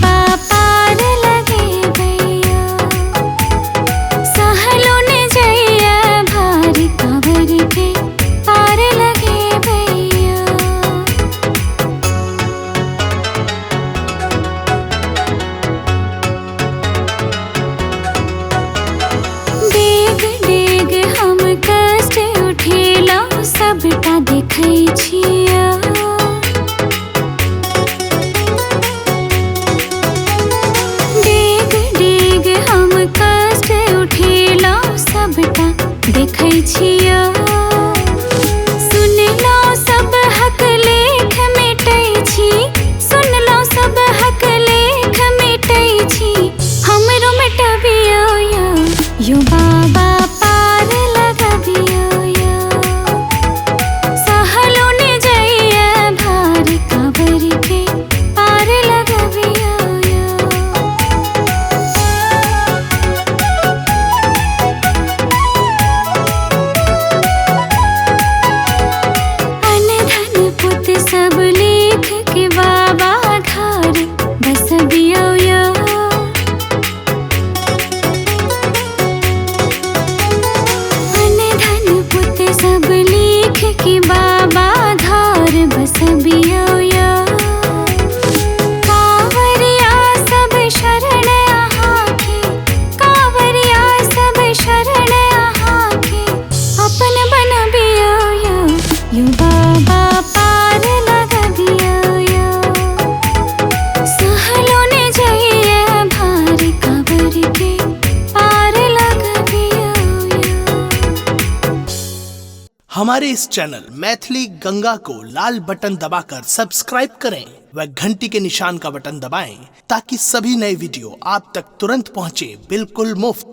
बाबा पार लगेबैया। सहलो ने जइया भार कांवर के पार लगेबैया। डेग डेग हम कष्ट उठेलहुँ सबटा देखै छिया। डेग डेग हम कष्ट उठेलहुँ सबटा देखै छिया। सुनलहुँ सब हक लेख मेटै छी, सुनलहुँ सब हक लेख मेटै छी, हमरो मिटबियौ यौ, यौ बाबा पार लगबियौ यौ। सहलो ने जइया भार कांवर के पार लगबियौ यौ। अनधन पुत सब लेख के बाबा घर बसबियौ यौ। अनधन पुत सब लेख के बाबा घर बसबियौ यौ। कांवरिया सब शरण अहाँके, कांवरिया सब शरण अहाँके, अपन बनबियौ यौ, यौ बाबा पार लगबियौ यौ। सहलो ने जइया भार कांवर के पार लगबियौ यौ। हमारे इस चैनल मैथिली गंगा को लाल बटन दबाकर सब्सक्राइब करें व घंटी के निशान का बटन दबाएं ताकि सभी नए वीडियो आप तक तुरंत पहुंचे बिल्कुल मुफ्त।